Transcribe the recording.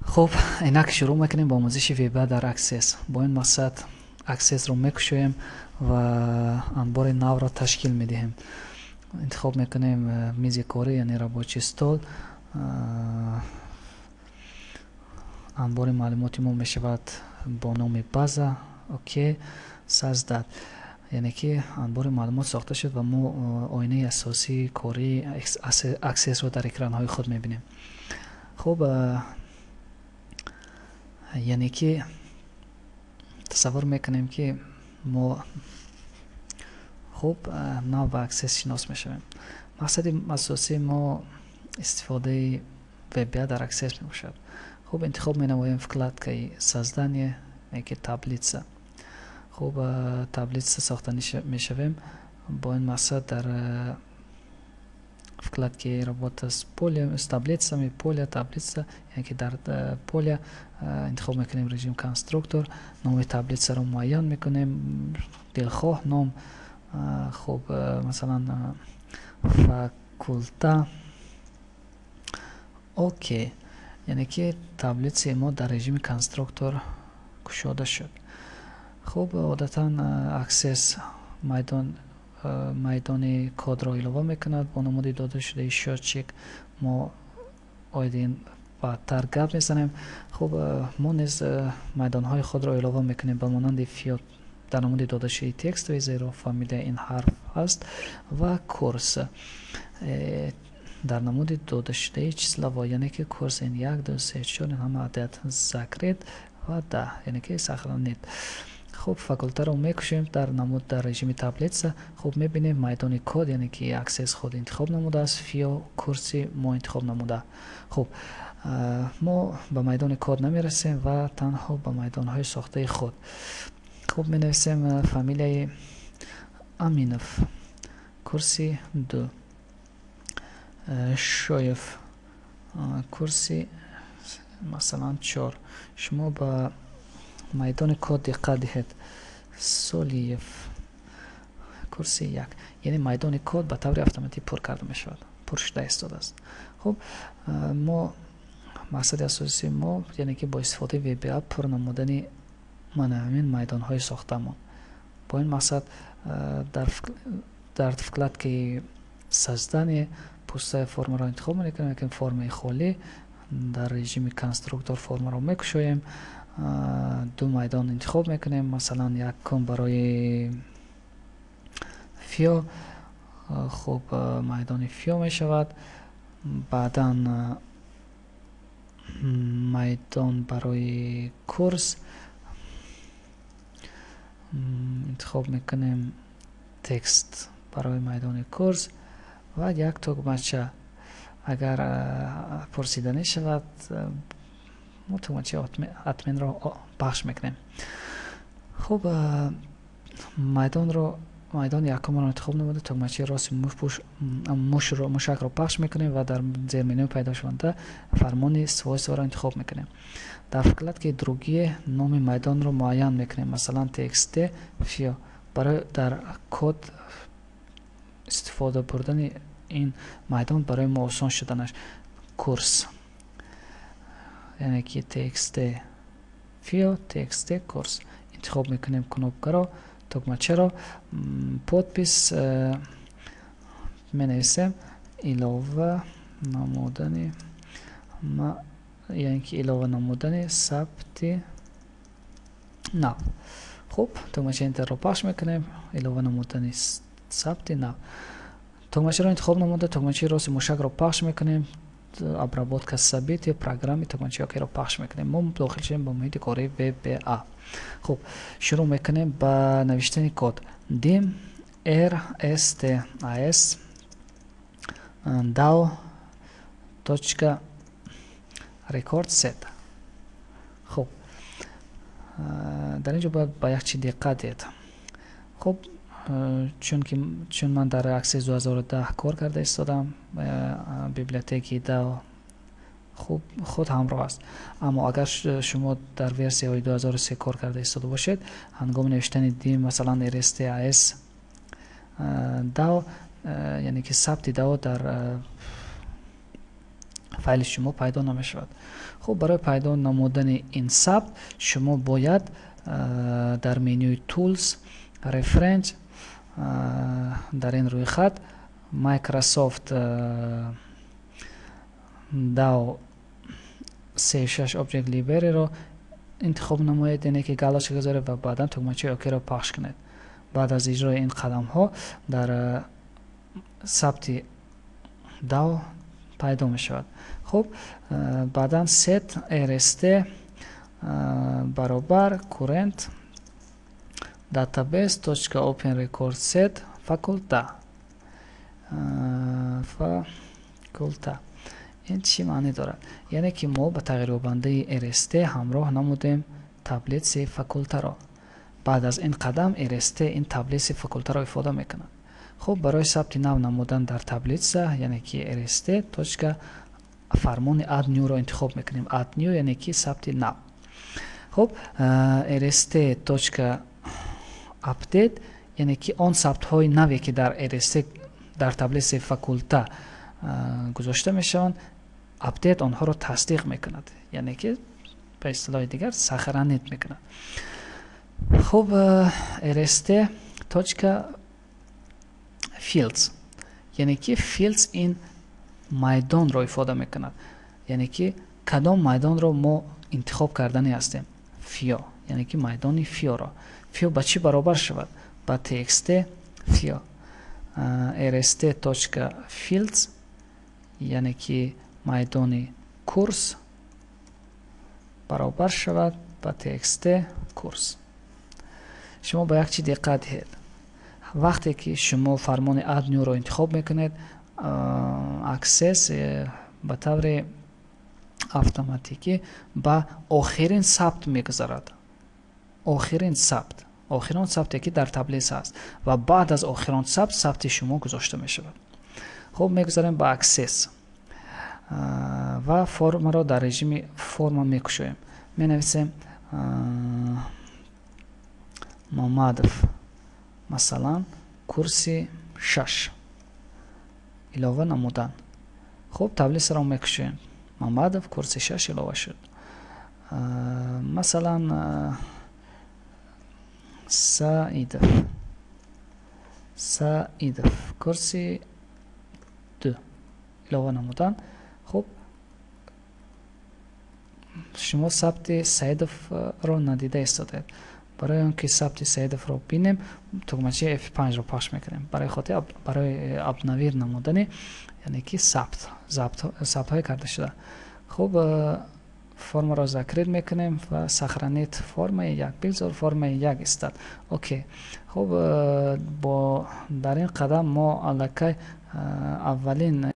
Хуб, инак шурӯъ мекунем ба омӯзиши VBA дар Access. Бо ин мақсад Access-ро мекушоем ва анбори навро ташкил медиҳем. Интихоб мекунем мизи корӣ, яъне рабочий стол. Анбори маълумоти мо мешавад бо номи база. Окей, создать. Яъне ки анбори маълумот сохта шуд ва мо оинаи асосии кории Access-ро дар экранҳои худ мебинем. Хуб, яъне ки тасаввур мекунем, ки мо хуб нав ба Access шинос мешавем. Мақсади асосии мо истифодаи VBA дар Access мебошад. Хуб, интихоб менамоем вкладкаи создание, яке таблица. Хуб, таблица сохта мешавем. Бо ин мақсад дар вкладки работа с полем, с таблицами, поля, таблица, яъне ки дар поля интихоб мекунем режим конструктор, номи таблицаро муайян мекунем, дилхоҳ ном. Хуб, масалан, факулта. Окей, яъне ки таблицаи мо дар режими конструктор кушода шуд. Хуб, одатан Access майдони кодро илова мекунад бо намуди додашудаи счётчик. Мо оиди ин баъдтар гап мезанем. Хуб, мо низ майдонҳои худро илова мекунем ба монанди ФИО дар намуди додашудаи текстовый, зеро фамилия ин ҳарф аст, ва курс дар намуди додашудаи числовой, яъне ки курс ин як, ду, се, чор, ин ҳама адад. Закрыть ва да, яъне ки сохранить. Хуб, факултаро мекушем дар намуд дар режими таблица. Хуб, мебинем майдони код, яъне ки Access худ интихоб намудааст ФИО, курси мо интихоб намуда. Хуб, мо ба майдони код намерасем ва танҳо ба майдонҳои сохтаи худ. Хуб, менависем фамилияи Аминов, курси ду, Шоев, курси масалан чор. Шумо ба майдони код диққат диҳед. Солиев, курси як. Яъне майдони код ба таври автоматӣ пур карда мешавад, пур шуда истодааст. Хуб, мо мақсади асосии мо, яъне ки бо истифодаи VBA пур намудани мана ҳамин майдонҳои сохтамон. Бо ин мақсад дар вкладкаи создание пустая формаро интихоб мекунем, ки формаи холӣ. Дар режими конструктор формаро мекушоем, ду майдон интихоб мекунем, масалан, якум барои ФИО. Хуб, майдони ФИО мешавад, баъдан майдон барои курс интихоб мекунем, текст барои майдони курс ва як тугмача. Агар пурсида мешавад, мо тугмачаи отменро пахш мекунем. Хуб, майдонро, майдони якумро интихоб намуда, тугмачаи рости мушакро пахш мекунем ва дар зерменюи пайдошаванда фармони свойстваро интихоб мекунем. Дар вкладкаи другие номи майдонро муайян мекунем, масалан, txt ФИО. Барои дар код истифода бурдани ин майдон барои мо осон шуданаш, курс, яъне ки txt ФИО, txt курс интихоб мекунем, кнопкаро, тугмачаро, подпись менависем илова намудани, яъне ки илова намудани сабти нав. Хуб, тугмачаи Enter-ро пахш мекунем, илова намудани сабти нав. Тугмачаро интихоб намуда, тугмачаи рости мушакро пахш мекунем, обработка событий программы, тугмачаи окейро пахш мекунем. Мо дохил шудем ба муҳити кории VBA. Хуб, шурӯъ мекунем ба навиштани код. Dim r s t as dao точка record set. Хуб, дар ин ҷо бояд ба як чи диққат диҳед. Хуб, чунки чун ман дар Access 2010 кор карда истодам, библиотекаи DAO хуб худ ҳамроҳ аст. Аммо агар шумо дар версияҳои 2003 кор карда истода бошед, ҳангоми навиштани dim, масалан, rst as dao, яъне ки сабти DAO дар Файли шумо пайдо намешавад. Хуб, барои пайдо намудани ин сабт шумо бояд дар менюи Tools, Reference, дар ин рӯйхат Microsoft DAO 36 Object Library-ро интихоб намоед, яъне ки галочка гузоред ва баъдан тугмачаи OK-ро пахш кунед. Баъд аз иҷрои ин қадамҳо дар сабти DAO пайдо мешавад. Хуб, баъдан set rst баробар current database open record set факулта. Ин чӣ маъне дорад? Яъне ки мо ба тағйирёбандаи rst ҳамроҳ намудем таблици факултаро. Баъд аз ин қадам rst ин таблици факултаро ифода мекунад. Хуб, барои сабти нав намудан дар таблица, яъне ки rst точка фармони add new-ро интихоб мекунем. Add new, яъне ки сабти нав. Хуб, rst точка update, яъне ки он сабтҳои наве, ки дар rst, дар таблици факулта гузошта мешаванд, update онҳоро тасдиқ мекунад, яъне ки ба истилоҳи дигар сохранить мекунад. Хуб, rst точка fields, яъне ки fields ин майдонро ифода мекунад, яъне ки кадом майдонро мо интихоб кардани ҳастем? Фио, яъне ки майдони фиоро. Фио ба чӣ баробар шавад? Ба txt фио. Rst точка fields, яъне ки майдони курс баробар шавад ба txt курс. Шумо ба як чиз диққат диҳед: вақте ки шумо фармони add new-ро интихоб мекунед, Access ба таври автоматикӣ ба охирин сабт мегузарад, охирин сабт, охирон сабте, ки дар таблица аст, ва баъд аз охирон сабт сабти шумо гузошта мешавад. Хуб, мегузарем ба Access ва формаро дар режими форма мекушоем. Менависем Мамадов, масалан, курси 6 илова намудан. Хуб, таблицаро мекушоем. Мамадов, курси 6 илова шуд. Масалан, Саидов, Саидов, курси 2 илова намудан. Хуб, шумо сабти Саидовро надида истодаед. Барои он ки сабти Саидовро бинем, тугмачаи F5-ро пахш мекунем барои хотир барои обновить намудани, яъне ки сабтҳое карда шуда. Хуб, формаро закрыть мекунем ва сохранить формаи як. Бигзор формаи як истад. Окей. Хуб, бо дар ин қадам мо аллакай аввалин